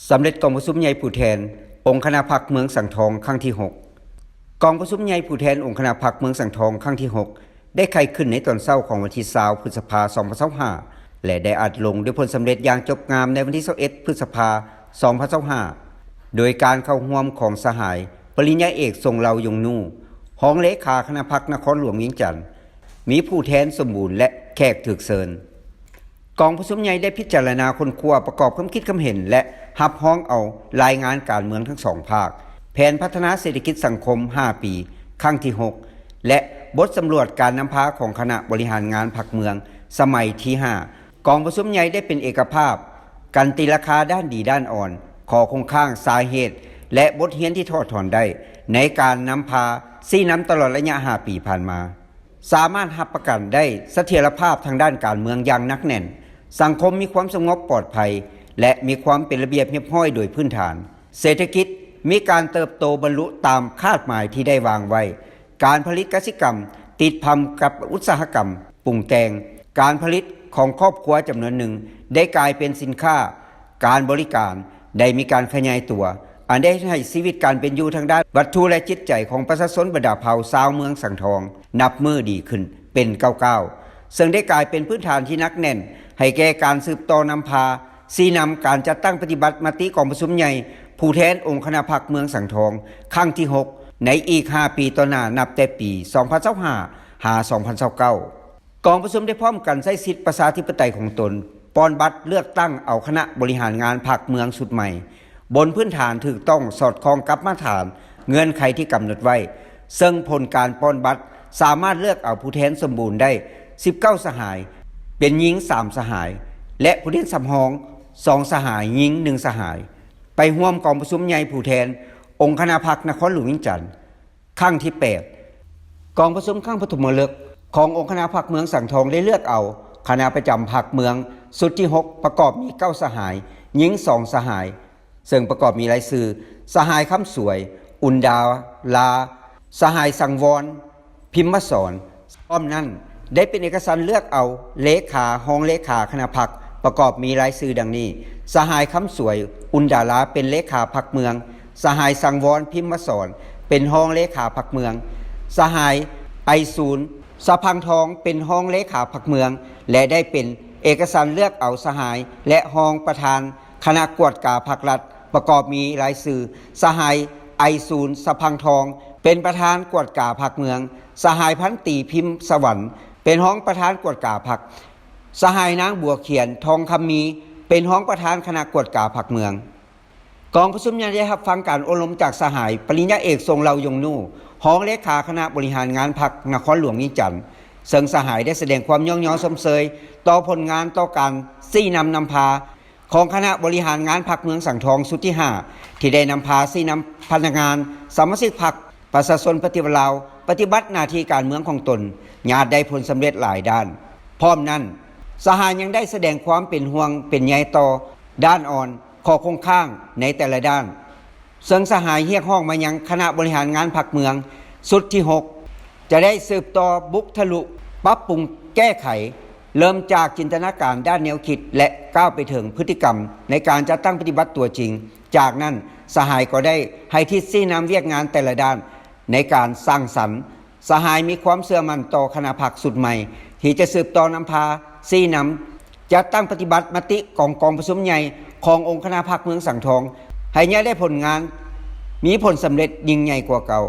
ສຳເລັດກອງປະຊຸມໃຫຍ່ຜູ້ແທນອົງຄະນະພັກເມືອງສັງທອງຄັ້ງທີຫົກ. ກອງປະຊຸມໃຫຍ່ຜູ້ແທນອົງຄະນະພັກເມືອງສັງທອງຄັ້ງທີຫົກ ໄດ້ໄຂຂຶ້ນໃນຕອນເຊົ້າຂອງວັນທີຊາວ ພຶດສະພາ ສອງພັນຊາວຫ້າ ແລະ ໄດ້ອັດລົງດ້ວຍຜົນສຳເລັດຢ່າງຈົບງາມໃນວັນທີຊາວເອັດ ພຶດສະພາ ສອງພັນຊາວຫ້າ ໂດຍການເຂົ້າຮ່ວມຂອງສະຫາຍ ປະລິນຍາເອກ ຊົງເລົາ ຢົງນູ ຮອງເລຂາຄະນະພັກນະຄອນຫຼວງວຽງຈັນ, ມີຜູ້ແທນສົມບູນ ແລະ ແຂກຖືກເຊີນ. ກອງປະຊຸມໃຫຍ່ໄດ້ພິຈາລະນາຄົ້ນຄວ້າປະກອບຄຳຄິດຄຳເຫັນ ແລະ ຮັບຮອງເອົາລາຍງານການເມືອງທັງສອງພາກ, ແຜນພັດທະນາເສດຖະກິດສັງຄົມຫ້າປີ ຄັ້ງທີຫົກ ແລະ ບົດສຳຫຼວດການນຳພາຂອງຄະນະບໍລິຫານງານພັກເມືອງສະໄໝທີຫ້າ. ກອງປະຊຸມໃຫຍ່ໄດ້ເປັນເອກະພາບກັນຕີລາຄາດ້ານດີດ້ານອ່ອນ, ຂໍ້ຄົງຄ້າງ, ສາເຫດ ແລະ ບົດຮຽນທີ່ຖອດຖອນໄດ້ໃນການນຳພາຊີ້ນຳຕະຫຼອດໄລຍະຫ້າປີຜ່ານມາ. ສາມາດຮັບປະກັນໄດ້ສະຖຽນລະພາບທາງດ້ານການເມືອງຢ່າງໜັກແໜ້ນ, ສັງຄົມມີຄວາມສະຫງົບປອດໄພ ແລະ ມີຄວາມເປັນລະບຽບຮຽບຮ້ອຍໂດຍພື້ນຖານ, ເສດຖະກິດມີການເຕີບໂຕບັນລຸຕາມຄາດໝາຍທີ່ໄດ້ວາງໄວ້, ການຜະລິດກະສິກຳຕິດພັນກັບອຸດສາຫະກຳປຸງແຕ່ງ, ການຜະລິດຂອງຄອບຄົວຈຳນວນໜຶ່ງໄດ້ກາຍເປັນສິນຄ້າ, ການບໍລິການໄດ້ມີການຂະຫຍາຍຕົວ, ອັນໄດ້ເຮັດໃຫ້ຊີວິດການເປັນຢູ່ທາງດ້ານວັດຖຸ ແລະ ຈິດໃຈຂອງປະຊາຊົນບັນດາເຜົ່າຊາວເມືອງສັງທອງ ນັບມື້ດີຂຶ້ນເປັນກ້າວໆ, ເຊິ່ງໄດ້ກາຍເປັນພື້ນຖານທີ່ໜັກແໜ້ນໃຫ້ແກ່ການສືບຕໍ່ນຳພາຊີ້ນຳການຈັດຕັ້ງປະຕິບັດມະຕິກອງປະຊຸມໃຫຍ່ຜູ້ແທນອົງຄະນະພັກເມືອງສັງທອງ ຄັ້ງທີຫົກ ໃນອີກຫ້າປີຕໍ່ໜ້າ ນັບແຕ່ປີສອງພັນຊາວຫ້າ ຫາ ສອງພັນຊາວເກົ້າ. ກອງປະຊຸມໄດ້ພ້ອມກັນໃຊ້ສິດປະຊາທິປະໄຕຂອງຕົນ ປ່ອນບັດເລືອກຕັ້ງເອົາຄະນະບໍລິຫານງານພັກເມືອງຊຸດໃໝ່ ບົນພື້ນຖານຖືກຕ້ອງສອດຄ່ອງກັບມາດຖານເງື່ອນໄຂທີ່ກຳນົດໄວ້, ເຊິ່ງຜົນການປ່ອນບັດສາມາດເລືອກເອົາຜູ້ແທນສົມບູນໄດ້ສິບເກົ້າສະຫາຍ, ເປັນຍິງສາມສະຫາຍ ແລະ ຜູ້ແທນສຳຮອງສອງສະຫາຍ, ຍິງໜຶ່ງສະຫາຍ, ໄປຮ່ວມກອງປະຊຸມໃຫຍ່ຜູ້ແທນອົງຄະນະພັກນະຄອນຫຼວງວຽງຈັນ ຄັ້ງທີແປດ. ກອງປະຊຸມຄັ້ງປະຖົມມະລຶກຂອງອົງຄະນະພັກເມືອງສັງທອງໄດ້ເລືອກເອົາຄະນະປະຈຳພັກເມືອງຊຸດທີຫົກ ປະກອບມີເກົ້າສະຫາຍ, ຍິງສອງສະຫາຍ, ເຊິ່ງປະກອບມີລາຍຊື່ ສະຫາຍ ຄຳສວຍ ອຸນດາລາ, ສະຫາຍ ສັງວອນ ພິມມະສອນ. ພ້ອມນັ້ນໄດ້ເປັນເອກະສັນເລືອກເອົາເລຂາ, ຮອງເລຂາຄະນະພັກ ປະກອບມີລາຍຊື່ດັ່ງນີ້: ສະຫາຍ ຄຳສວຍ ອຸນດາລາ ເປັນເລຂາພັກເມືອງ, ສະຫາຍ ສັງວອນ ພິມມະສອນ ເປັນຮອງເລຂາພັກເມືອງ, ສະຫາຍ ໄອສູນ ສະພັງທອງ ເປັນຮອງເລຂາພັກເມືອງ ແລະ ໄດ້ເປັນເອກະສັນເລືອກເອົາສະຫາຍ ແລະ ຮອງປະທານຄະນະກວດກາພັກລັດ ປະກອບມີລາຍຊື່ ສະຫາຍ ໄອສູນ ສະພັງທອງ ເປັນປະທານກວດກາພັກເມືອງ, ສະຫາຍ ພັນຕີ ພິມສະຫວັນ ເປັນຮອງປະທານກວດກາພັກ, ສະຫາຍ ນາງ ບົວຂຽນ ທອງຄຳມີ ເປັນຮອງປະທານຄະນະກວດກາພັກເມືອງ. ກອງປະຊຸມຍັງໄດ້ຮັບຟັງການໂອ້ລົມຈາກສະຫາຍ ປະລິນຍາເອກ ຊົງເລົາ ຢົງນູ ຮອງເລຂາຄະນະບໍລິຫານງານພັກນະຄອນຫຼວງວຽງຈັນ, ເຊິ່ງສະຫາຍໄດ້ສະແດງຄວາມຍ້ອງຍໍຊົມເຊີຍຕໍ່ຜົນງານ, ຕໍ່ການຊີ້ນຳນຳພາ ຂອງຄະນະບໍລິຫານງານພັກເມືອງສັງທອງຊຸດທີຫ້າ ທີ່ໄດ້ນຳພາຊີ້ນຳພະນັກງານ, ສະມາຊິກພັກ, ປະຊາຊົນປະຕິວັດລາວ ປະຕິບັດໜ້າທີ່ການເມືອງຂອງຕົນ ຍາດໄດ້ຜົນສຳເລັດຫຼາຍດ້ານ. ພ້ອມນັ້ນ, ສະຫາຍຍັງໄດ້ສະແດງຄວາມເປັນຫ່ວງເປັນໃຍຕໍ່ດ້ານອ່ອນ, ຂໍ້ຄົງຄ້າງໃນແຕ່ລະດ້ານ, ເຊິ່ງສະຫາຍຮຽກຮ້ອງມາຍັງຄະນະບໍລິຫານງານພັກເມືອງຊຸດທີຫົກ ຈະໄດ້ສືບຕໍ່ບຸກທະລຸ, ປັບປຸງແກ້ໄຂ, ເລີ່ມຈາກຈິນຕະນາການດ້ານແນວຄິດ ແລະ ກ້າວໄປເຖິງພຶດຕິກຳໃນການຈັດຕັ້ງປະຕິບັດຕົວຈິງ. ຈາກນັ້ນ, ສະຫາຍກໍໄດ້ໃຫ້ທິດຊີ້ນຳວຽກງານແຕ່ລະດ້ານໃນການສ້າງສັນ. ສະຫາຍມີຄວາມເຊື່ອໝັ້ນຕໍ່ຄະນະພັກຊຸດໃໝ່ ທີ່ຈະສືບຕໍ່ນຳພາຊີ້ນຳ ຈັດຕັ້ງປະຕິບັດມະຕິຂອງກອງປະຊຸມໃຫຍ່ຂອງອົງຄະນະພັກເມືອງສັງທອງ ໃຫ້ຍາດໄດ້ຜົນງານ ມີຜົນສຳເລັດຍິ່ງໃຫຍ່ກວ່າເກົ່າ.